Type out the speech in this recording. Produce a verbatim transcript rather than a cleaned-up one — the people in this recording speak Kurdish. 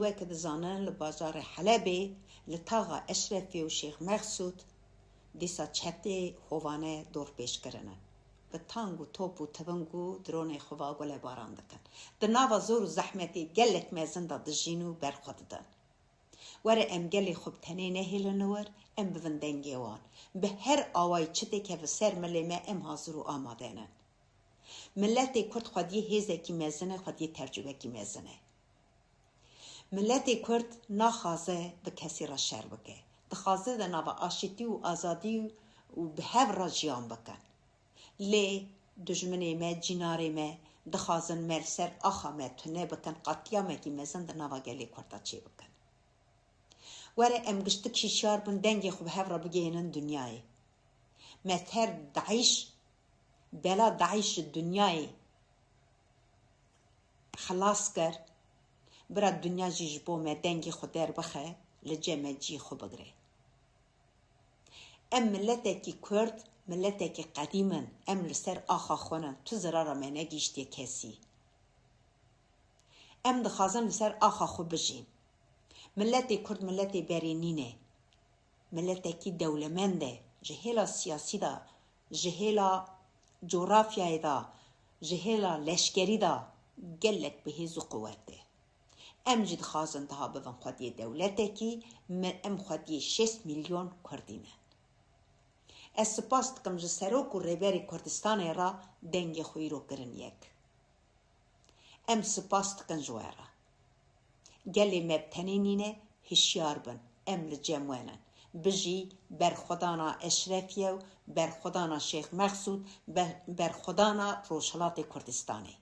Weke dizanin li bajarê Helebê li taxa Eşrefê û Şêx Mexsûd dîsa çetê hovane dorpêç kirine. Bi tang û top û tiving û dronê xwe va gule baran dikin. Di nava zor û zehmetê gelek mezin de dijîn û ber xwe didin. Were em gelê xwe bi tenê nehêlin wir, em bibin dengê wan. Bi her awayî çi têkeve ser milê me em hazir û amade ne. Miletê Kurd xwediyê hêzekî mezin e, xwediyê tercûbekî mezin e. Miletê Kurd naxwaze bi kesî re şer bike. Dixwaze di nava aşîtî û azadî û bi hev re jiyan bikin. Lê dijminê me, cînarê me dixwazin me li ser axa me tune bikin, qetlîamekî mezin di nava gelê Kurda çêbikin. Were em giştik hişyar bin, dengê xwe bi hev re bigihînin dinyayê. Me ter DAIŞ, bela DAIŞ ji dinyayê xilas kir. Bira dinya jî ji bo me dengê xwe derbixe, li cem me cî xwe bigire. Em miletekî Kurd, miletekî qedîm in. Em li ser axa xwe ne, tu zirara me negihîştiye kesî. Em dixwazin li ser axa xwe bijîn. Miletê Kurd miletê berê nîne. Miletekî dewlemend e. Ji hêla siyasî de, ji hêla cografyayê de, ji hêla leşkerî de gelek bi hêz û quwet e. Em jî dixwazin diha bibin xwediyê dewletekî, me, em xwediyê şêst milyon Kurdî ne. Ez spas dikim ji Serok û Rêberê Kurdistanê re dengê xwe îro kirin yek. Em spas dikin ji we re. Gelê me bi tenê nîne, hişyar bin. Em li cem we ne. Bijî berxwedana Eşrefiye û berxwedana Şêx Mexsûd, ber-, berxwedana Rojhilatê Kurdistanê.